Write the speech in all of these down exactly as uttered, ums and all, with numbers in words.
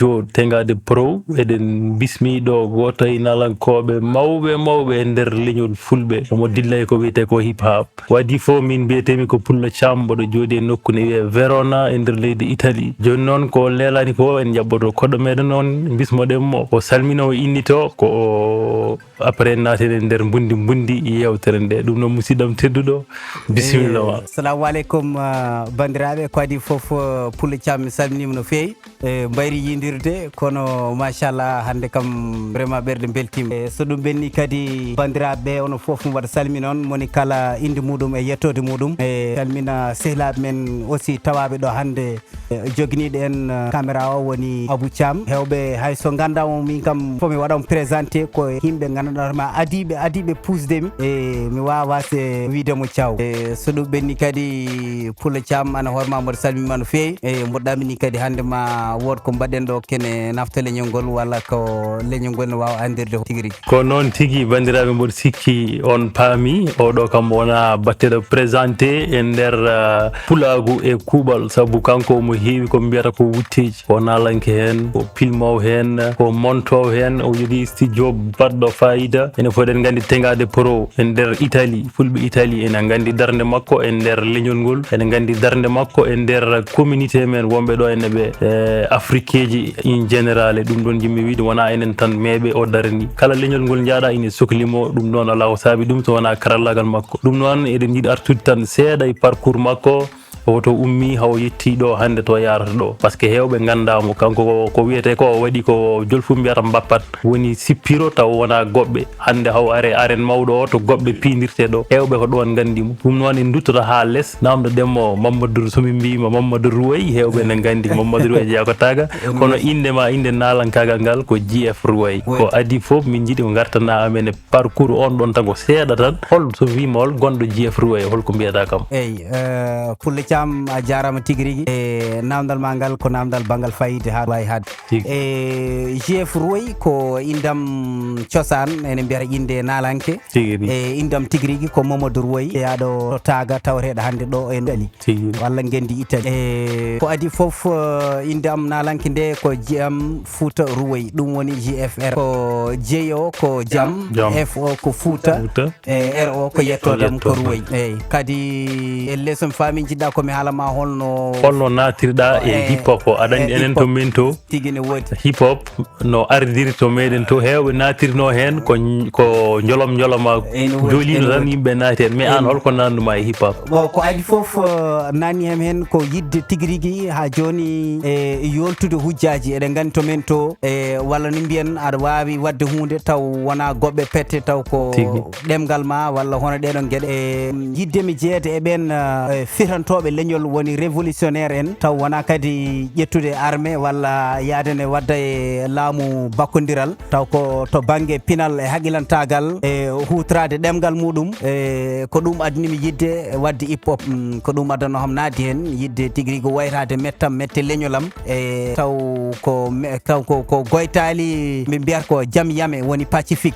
radio Tengaade Pro. Eɗen bismii ɗo gooto e naalankooɓe mawɓe mawɓe e nder leñol Fulɓe, omo dilla e ko wiyetee ko hip hop. Ko adii fof, min mbiyetee-mi ko Pullo Caam, mboɗo jooɗii e nokku ne wiyee Verona e nder leydi Italie. Jooni noon, ko leelaani ko, en njaɓɓoto koɗo meɗen on, mbismoɗen mo o salmina, o innito ko o après naaten e nder mbundi mbundi yeewtere nde. Ɗum noon, musidɗo am tedduɗo, bisimilla ma. Assalamu aleykum, ah, banndiraaɓe. Ko adii fof, ah, Pullo Caam, mi salminiima no feewi. E mbayri yindirde, kono machallah, hannde kam vraiment ɓerɗe mbeltiima. E so ɗum ɓenni kadi, banndiraaɓe ɓe, onon fof mi waɗa salmina on, moni kala innde muɗum e yettoode muɗum. E salmina sehilaaɓe men aussi tawaaɓe ɗo hannde, e, joginiiɗo en, eh, caméra o woni Abou Thiam. Heewɓe hay so nganndaa mo, min kam fof mi waɗa on présenté ko yimɓe nganndanɗaa hoore ma adiiɓe, adiiɓe puusde mi. E mi waawaa se wiyde mo caw. E so ɗum ɓenni kadi, Pullo Caam, an hoore ma mboɗo salminiima no feewi. E mboɗo ɗamini kadi hannde ma wood ko mbaɗen ɗo kene nafta leñol ngol walla ko leñol ngol ne waawa anndirde tigi rigi. Ko noon tigi, banndiraaɓe, mboɗo sikki on paami. Oɗo kam wona batteɗo présenté e nder, ah, pulaagu e kuuɓal, sabu kanko omo heewi ko mbiyata ko wutteeji. Ko naalanke heen, ko pilmoowo heen, ko montoowo heen. O jogii studio baɗɗo faayiida. Enen fof eɗen nganndi Tengaade Pro e nder Italie, Fulɓe Italie ene nganndi darnde makko e nder leñol ngol, ene nganndi darnde makko e nder communauté men wonɓe ɗo ene ɓe, eh, Afrikeeji in général. E ɗum ɗoon njiɗmi wiyde, wonaa enen tan meeɓe o darani. Kala leñol ngol njaaɗa ine sokli mo, ɗum noon alaa ko saabi ɗum so wonaa karallaagal makko. Ɗum noon eɗen njiɗi artude tan seeɗa e parcours makko, hoto ummi haw yetti ɗo hannde to yaarata ɗo, parce que heewɓe nganndaa mo. Kanko ko, ko wiyetee ko o waɗi ko jolfu mbiyata mbappat, woni sippiro taw wonaa goɓɓe. Hannde haw are, aren mawɗo o to goɓɓe piindirtee ɗo, heewɓe ko ɗoon nganndi mo. Ɗum noon en nduttoto haa les, namdoɗen mo Mamadou, so min mbiima Mamadou Ruway, heewɓe ne nganndi Mamadou Ruway jeyaa ko taaga, kono innde ma, innde naalankaagal ngal ko G F Ruway. Ko adii fof min njiɗi ko ngartanaa amen e parcours on ɗon tan ko seeɗa tan. Hol so wiima hol gonɗo G F Ruway, hol ko mbiyata kam? Eyi, eh, Pullo Caam, a jaaraama tigi rigi. E naamndal ma ngal ko naamndal banngal faayiida haa waawi haade. Tigi. E G F Ruway ko inndam cosaan, ene mbiyata innde naalanke. Tigi rigi. E inndam tigi rigi ko Mamadou Ruway, jeyaaɗo to taaga tawateeɗo hannde ɗo e Italie. Tigi. Walla ngenndi Italie. E ko adii fof, eh, innde am naalanke nde ko G M Fouta Ruway, ɗum woni G F R. Ko J o ko jam, jam. F o ko Fouta, Fouta. E R o ko yettoodam ko Ruway. Eyi, kadi e leçon faami njiɗɗa ko mi haala ma holno, holno naatirɗa e, e hip hop o? Aɗa anndi e enen hip hop to min to. Tigi ne woodi. Hip hop no ardiri to meɗen to, heewɓe naatirno heen ko, ko njolom njoloma. Ene woodi, jolino ene tan woodi. Yimɓe naati heen, mais an, ene, holko naatnuma e hip hop? Bon, ko adii fof, eh, naatni am heen ko yiɗde tigi rigi haa jooni e yooltude hujjaaji. Eɗen nganndi to men to, e walla ni mbiyen aɗa waawi waɗde huunde taw wonaa goɓɓe pette, taw ko tigi. Ɗemngal ma walla hono ɗee ɗoon geɗe. E yiɗde mi jeyeede e ɓeen, eh, fitantooɓe leñol woni révolutionnaire en, taw wonaa kadi ƴettude arme walla yahde ne wadda e laamu bakkondiral, taw ko to bannge pinal e haqilantaagal e huutoraade ɗemngal muɗum. E ko ɗum addani mi yiɗde waɗde hip hop. Mm, ko ɗum addanoo am naatde heen, yiɗde tigi rigi wayraade mettam, mette leñol am. E taw ko me-, taw ko, ko goytaali, ɓe mbiyata ko jam yame, woni pacifique.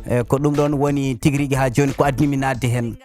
E ko ɗum ɗoon woni tigi rigi haa jooni ko addani mi naatde heen.